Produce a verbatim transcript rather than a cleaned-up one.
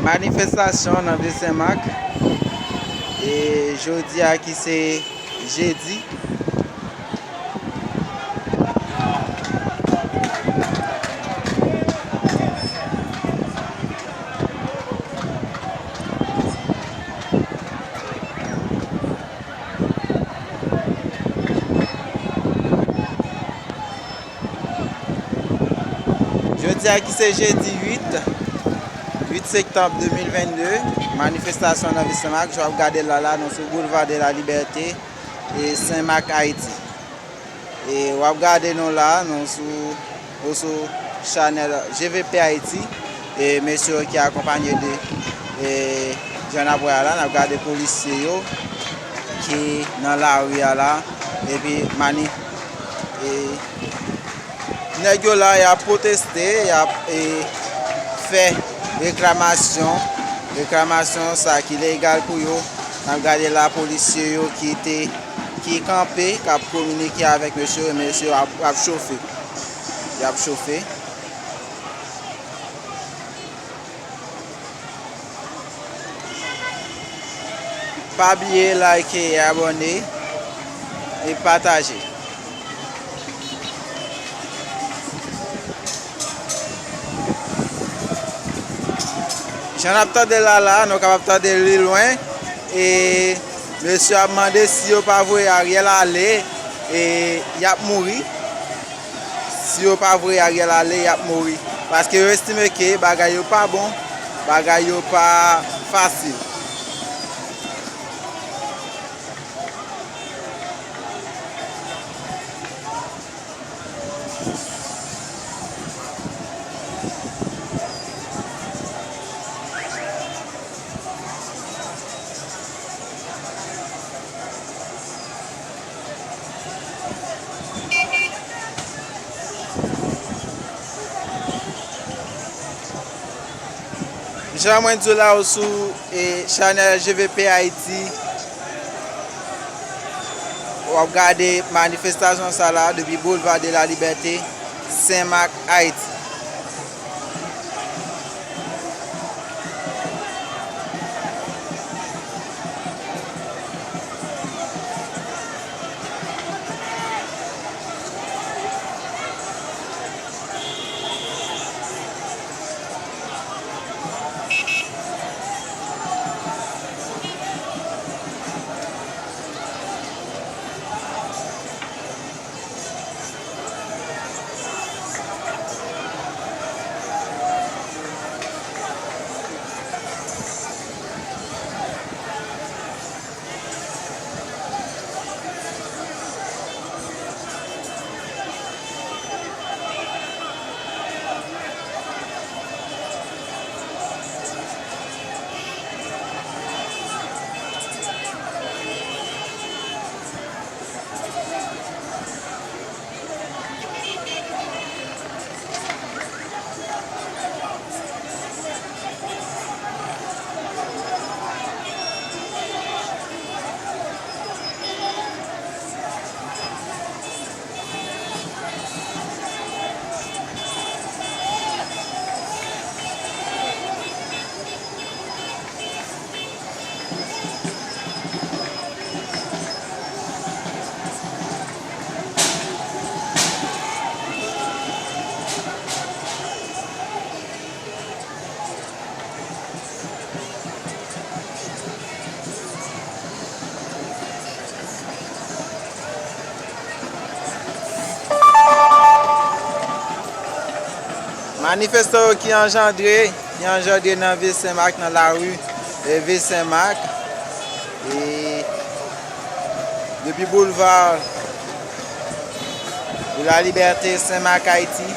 Manifestasyon nan vil Senmak. E jodi a ki se jedi. Jodi a ki se jedi uit, uit septanm de mil vennde, manifestasyon nan vil Senmak, jan w ap gade l la, la, nou sou Boulevard de la Liberté, e Senmak, Ayiti. E w ap gade nou la, nou sou, nou sou chanèl G V P Ayiti, e mesye yo ki akonpanye de, e jan n ap wè a la, n ap gade polisye yo ki nan lari a la, epi mani-, e nèg yo la, y ap pwoteste, y ap, e, fè reklamasyon, reklamasyon sa ki legal pou yo. N ap gade la, polisye yo ki te, ki kanpe, k ap kominike avèk mesye yo, mesye yo ap, ap chofe. Y ap chofe. Pa bliye like, abòne e pataje. Jan n ap tande l la, la, nou kapab tande li lwen. E mesye ap mande si yo pa voye Ariel ale, e y ap mouri. Si yo pa voye Ariel ale, y ap mouri. Paske yo estime ke bagay yo pa bon, bagay yo pa fasil. Jan mwen di w la, ou sou, e, chanèl G V P Ayiti. W ap gade manifestasyon sa la depi Boulevard de la Liberté, Senmak, Ayiti. Manifestan yo ki anjandre, ki anjandre nan vil Senmak, nan lari, e, vil Senmak, e, depi Boulevard de la Liberté, Senmak, Ayiti.